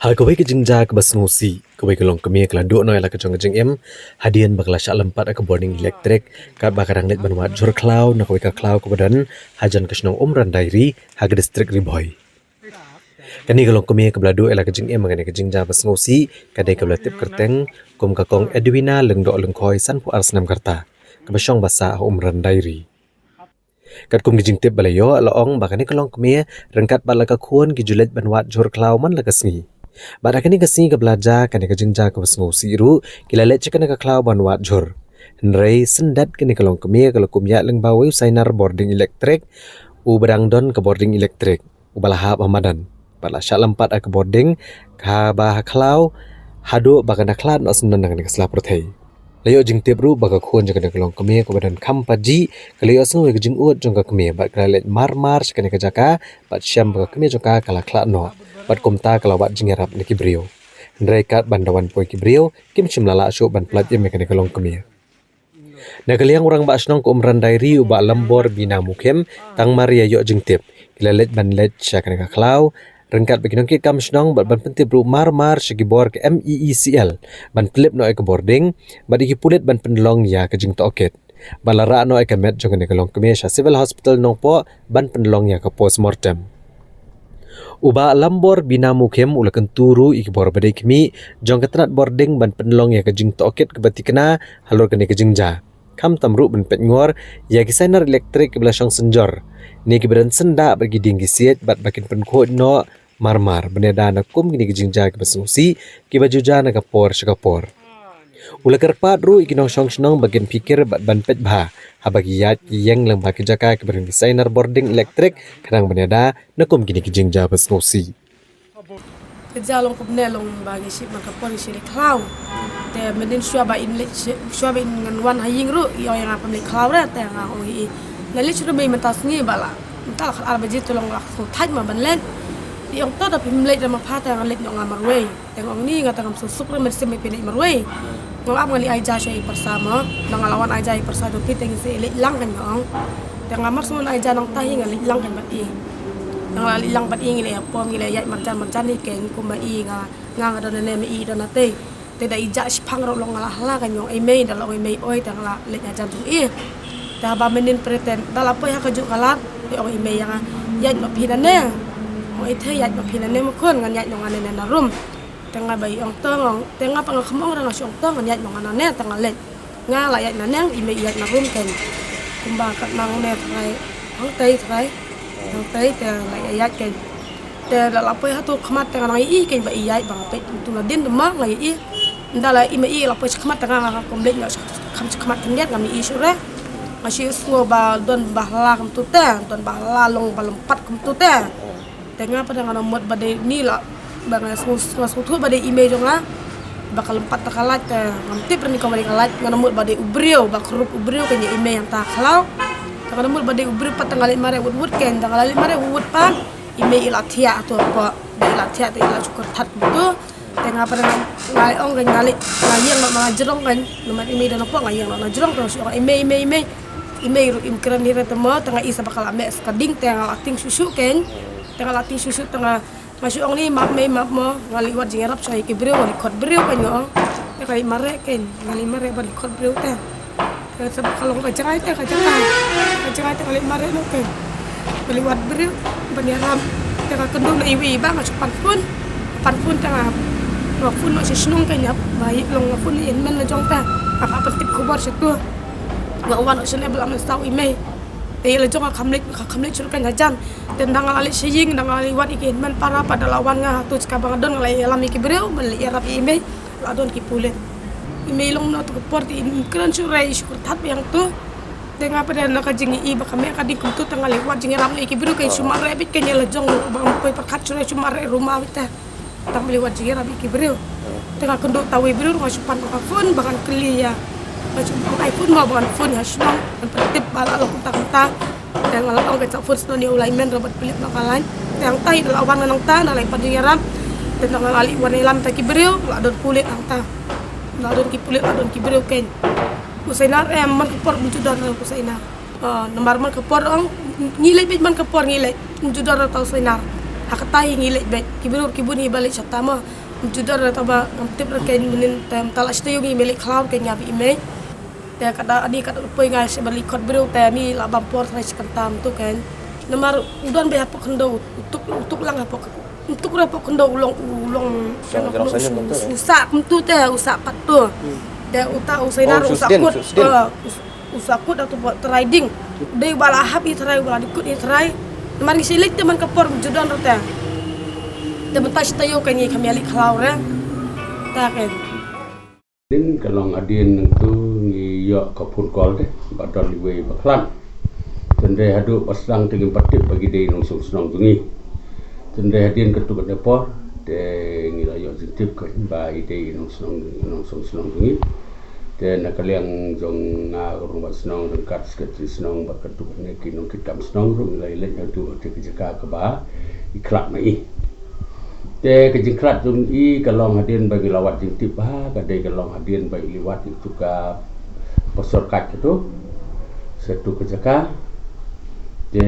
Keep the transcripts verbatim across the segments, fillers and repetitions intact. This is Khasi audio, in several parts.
Ha kawei ka jingjia kaba sngewsih, kawei ka longkmie ka la duh noh ïa la ka jong ka jingim hadien ba ka la shah lympat ha ka bording elektrik katba ka dang leit ban wad jhur khlaw na kawei ka khlaw kaba don hajan ka shnong Umran Diary ha ka distrik Ri Bhoi. Kane ka longkmie kaba la duh ïa la ka jingim ha kane ka jingjia ba sngewsih ka dei kaba la tip kyrteng kum ka Kong Edwina Lyngdoh Lyngkhoi, sanphew ar snem ka rta, kaba shong ba sah ha Umran Diary. Katkum ki jingtip ba la ïoh, la ong ba kane ka longkmie ryngkat bad la ka khun ki ju leit ban wad jhur khlaw man la ka sngi. Bad ha kane ka sngi kaba la jia kane ka jingjia kaba sngewsih ruh, ki la leit sha kane ka khlaw ban wad jhur. Hynrei syndet kane ka longkmie ka la kum ïaid lyngba wei u sainar bording elektrik uba dang don ka bording elektrik uba la hap ha madan, bad la shah lympat ha ka bording kaba ha khlaw haduh ba kan da khlad noh syndon na kane ka sla pyrthei. La ïoh jingtip ruh ba ka khun jong kane ka longkmie kaba don kham pajih ka la ïohsngew ïa ka jingud jong ka kmie bad ka la leit mar mar sha kane ka jaka bad shem ba ka kmie jong ka ka la khlad noh bad kumta ka la wad jingïarap na ki briew. Hynrei katba da wan poi ki briew, kim shym la lah shuh ban pyllait im ïa kane ka longkmie. Na ka liang u rangbah shnong ka Umran Diary, u Bah Lambor Bina Mukhim, tang mar ïa ïoh jingtip, ki la leit ban leit sha kane ka khlaw ryngkat bad ki nongkitkam shnong bad ban pyntip ruh mar mar sha ki bor ka M E E C L ban pyllip noh ïa ka bording bad ïa ki pulit ban pynlong ïa ka jingtohkit. Bad la rah noh ïa ka met jong kane ka longkmie sha Civil Hospital Nongpoh ban pynlong ïa ka postmortem. U Bah Lambor Bina Mukhim u la kyntu ruh ïa ki bor ba dei khmih jong ka tnat bording ban pynlong ïa ka jingtohkit kaba thikna halor kane ka jingjia, khamtam ruh ban peit ngor ïa ki sainar elektrik kiba la shong synjor ne kiba don syndah bad ki dieng ki siej bad ba kin pynkhuid noh mar mar ban ïada na kum kine ki jingjia kiba sngewsih kiba ju jia na ka por sha ka por. U la kyrpad ruh ïa ki nongshong shnong ba kin phikir bad ban peit bha haba ki ïaid ki ïeng lyngba ki jaka kiba don ki sainar bording elektrik khnang ban ïada na kum kine ki jingjia ba sngewsih. Ka jia long kumne, long ba ngi shim man ka por ngi shim leit khlaw. Te mynnin shuwa ba in leit shi-, shuwa ba in ngan wan ha ïing ruh i ong ïa nga phim leit khlaw re, te nga ong ïa i, nga leit shuh ruh mynta sngi ba la, mynta la khatar baje, te long la sngewthait ma ban leit. I ong to da phim leit re ma pha, te nga leit noh nga marwei. Te nga ong ni nga te ngam suk suk re, mynsiem ba phi leit marwei. Nga ap nga leit ai ja sha i pyrsa mo. Da nga la wan ai ja i pyrsa to phi te ngi sa leit lang kan nga ong. Te nga mar sngewbha ai ja nangta hi nga leit lang kan bad i. Te nga la leit lang bad i ngi leit ha pom ngi leit ïaid marjan marjan hi kan kumba i nga nga nga don ne ma i don na te. Te da i ja shiphang ruh long nga la hala kan nga ong i mei, da la ong i mei oi te nga la leit hajan jong i. Te haba mynnin pre te da la poi ha kajuh ka lad te ong i mei ïa nga, ïaid noh phi nane. Ong i te ïaid noh phi nane ma khun, ngan ïaid noh nga nane na rum. Te nga ba i ong to nga ong, te nga pa nga kham ong re nga shu ong to ngan ïaid noh nga nane te nga leit. Nga la ïaid na neng, i mei i ïaid na rum kan. Kumba kat nang ne trai, hangtei trai, hangtei te la ïaid kan. Te la la poi ha tu khmat te nga nang i kan ba i ïaid ba nga peit tu na din te ma nga i. Nda la i mei i la poi sha khmat te nga nga kum leit nga kham sha khmat khyndiat ngam i shuh re. Nga shu sngew ba don ba la kum tu te, don ba la long ba lympat kum tu te. Te nga pat nga na mut ba dei ni la, ba nga sngewthuh, sngewthuh ba dei i mei jong nga. Ba ka lympat ta ka light te ngam tip re ni ka mari ka light, nga na mut ba dei u briew, ba ka rup u briew kan ïa i mei hangta khlaw. Te nga na mut ba dei u briew pat te nga leit mareh wut wut kan, te nga la leit mareh wut wut pat i mei i la thiah tu pat, ba i la thiah te i la shu kyrthat tu. Te nga pat nga, nga ong kan nga leit, nga ïeng noh na jrong kan, namar i mei da na pok nga ïeng noh na jrong te nga shu ong i mei, i mei, i mei. I mei ruh im kren hi re te mo, te nga i sa ba ka la meh sa ka ding te nga la tieng shuh shuh kan. Te nga la tieng shuh shuh te nga, nga shu ong ni map mei map mo, nga leit wad jingïarap sha ïa ki briew, nga leit khot briew kan nga ong. Te nga leit mareh kan, nga leit mareh ban leit khot briew te. Te sa ba ka long ka jngai te, ka jngai. Ka jngai te nga leit mareh noh kan. Nga leit wad briew ban ïarap. Te nga kynduh na iwei i bah nga shu pan phone. Pan phone te nga, nga phone noh sha shnong kan ïa ba i long nga phone ïa i hynmen la jong te. Nga hap ban tip khubor sha tu. Nga wan noh shane ba la mynsaw i mei. Te ïa la jong nga kham leit, nga kham leit shuh kan hajan. Te nda nga la leit sha ïing, nda nga la leit wad ïa ki hynmen para pat da la wan nga ha tu jaka ba nga don nga la ïalam ïa ki briew ban leit ïarap ïa i mei. La don ki pulit. I mei long noh tu ka por te im kren shuh re, i shu kyrthat biang tu. Te nga pat da na ka jingïohi ba ka meh ka ding kumtu te nga leit wad jingïarap ïa ki briew kan shu mareh beit kan ïa la jong ba ngam poi pyrkhat shuh re shu mareh ruma beit te. Tang ba leit wad jingïarap ïa ki briew. Te nga kynduh ta wei briew nga shu pan ka phone ba ngan kylli ïa. Nga shu pan iPhone mo ba ngan phone ha shnong ngan pyntip ba la long kumta kumta. Te nga la ong ka jaka phone snoh ne u lineman Robert Philip na ka line. Te hangta i da la wan ngan hangta na la i pan jingïarap. Te nga la leit wan ïalam ta ki briew la don pulit hangta. La don ki pulit la don ki briew kan. U Sainar em man ka por mynta don u Sainar. Ah, namar man ka por ong ngi leit beit man ka por ngi leit mynta don ta u Sainar. Ha kata hi ngi leit beit, ki briew ki bun hi ba leit shata ma. Ym ju don re taba ngam tip re kein mynnin te mynta la shi taïew ngi mih leit khlaw kein nga bad i mei. Te kata ani kata u poi nga sha ba leit khot briew te ani la bam por trai shi kynta mynta kein. Namar u don beit hapoh khyndew, u tuk, u tuk lang hapoh, u tuk re hapoh khyndew u long, u long, u sah kumtu te u sah pat tu. Te uta u Sainar u sah kut. U sah kut atu ba trai ding. Dei ba la hap i trai ba la dikut i trai. Namar ngi shu leit te man ka por ju don re te. Te mynta shi taïew ka ngi kham ïa leit khlaw re. Ta kein. Din ka long hadien nangtu ngi ïoh ka phone call te ba don iwei ba khlad. Tynrai haduh ba sdang te ngim pat tip ba ki dei nongshong shnong jong ngi. Tynrai hadien katu kane por te ngi la ïoh jingtip kein ba i dei i nongshong, nongshong shnong jong ngi. Te na ka liang jong nga u rangbah shnong ryngkat secretary shnong bad katu kane ki nongkitkam shnong ruh ngi la ïaleit hangtu te ka jaka kaba i khlad ma i. Te ka jingkhlad jong i ka long hadien ba ngi la wad jingtip ba ka dei ka long hadien ba i liwat ïa katu ka pastor Kait katu sha katu ka jaka. Te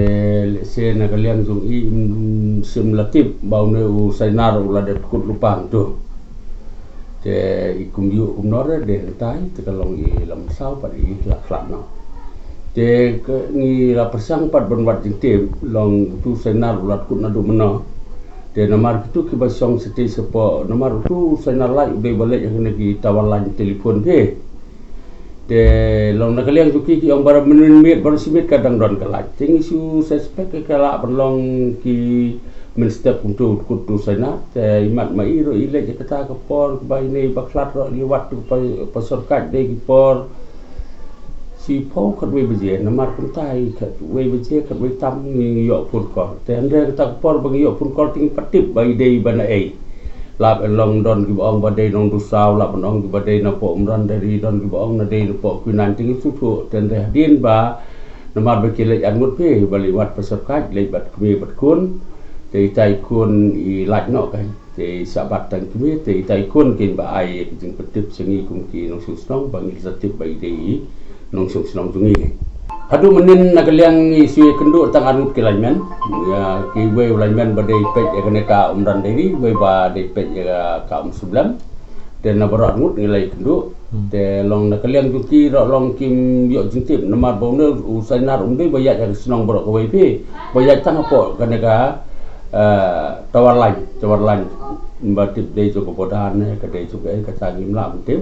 lehse na ka liang jong i, mm, sim la tip ba une u Sainar u la dep kut lypa hangtu. Te i kumjuh kumno re dei hangtai te ka long i la mynsaw pat i la khlad noh. Te ka ngi la pyrshang pat ban wad jingtip long utu u Sainar u la kut naduh mynno. Te namar kitu kiba shong shatei shapoh namar utu u Sainar Lait u dei ba leit ha kine ki tower line telephone phi. Te long na ka liang jong ki ki ong ba mynmiet baroh shi miet ka dang don ka light. Te ngi shu suspect ka lah ban long ki mynstep kumtu kut utu u Sainar. Te imat ma i ruh i leit ïa kata ka por ba ine i bakhlad ruh i liwat tu pa, pastor Kait dei ki por shiphew khatwei baje namar kumta i khatwei baje khatwei tam ngi ïoh phone call. Te hynrei kata ka por ba ngi ïoh phone call te ngim pat tip ba i dei ba na ei. Lah ban long don kiba ong ba dei Nongdusaw, lah ban ong kiba dei napoh Umrandari, don kiba ong na dei napoh Kwinnaiñ te ngim sngewthuh. Te hynrei hadien ba namar ba ki leit arngut phi ba leit wad pastor Kait leit bad kmie bad khun. Te itai khun i lait noh kein. Te i shah bat tang kmie te itai khun kein ba ai ïa ka jingpyntip sha ngi kum ki nongshong shnong ba ngi sa tip ba i dei i nongshong shnong jong ngi. Haduh mynnin na ka liang ngi shu ïakynduh tang arngut ki lineman. Ïa kiwei u lineman ba dei peit ïa kane ka Umrandari, wei ba dei peit ïa ka Umsumlem. Te na baroh arngut ngi la ïakynduh. Te long na ka liang jong ki ruh long kim ïoh jingtip namar ba une u Sainar um dei ba ïaid ha ka shnong baroh kawei phi. Ba ïaid tang hapoh kane ka, eh, tower line, tower line. Ba tip dei jong ka border ne ka dei jong ka ei kata ngim lah ban tip.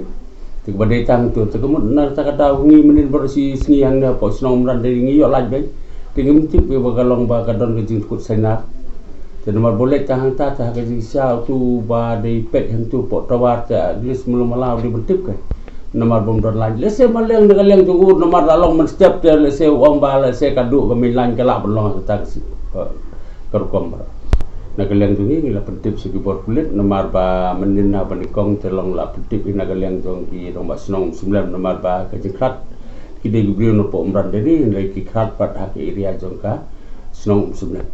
Te kaba dei tang tu te ka mut na kata ka daw ngi mynnin baroh shi sngi hangne hapoh shnong Umrandari ngi ïoh lait beit. Te ngim tip ba ka long ba ka don ka jingkut Sainar. Te namar ba u leit tang hangta te ha ka jingshisha utu ba dei peit hangtu hapoh tower te at least malu mala u dei ban tip kein. Namar bym don lait. Lehse ma liang na ka liang jong u namar la long mynstep te lehse u ong ba lehse ka duh ka main line ka lah ban long ha kata ka si, ka, ka rukom ba. Na ka liang jong ngi ngi la pyntip sha ki bor pulit namar ba mynnin haba nyngkong te long la pyntip ïa na ka liang jong ki rangbah shnong Umsumlem namar ba ka jingkhlad ki dei ki briew napoh Umrandari hynrei ki khlad pat ha ka area jong ka shnong Umsumlem.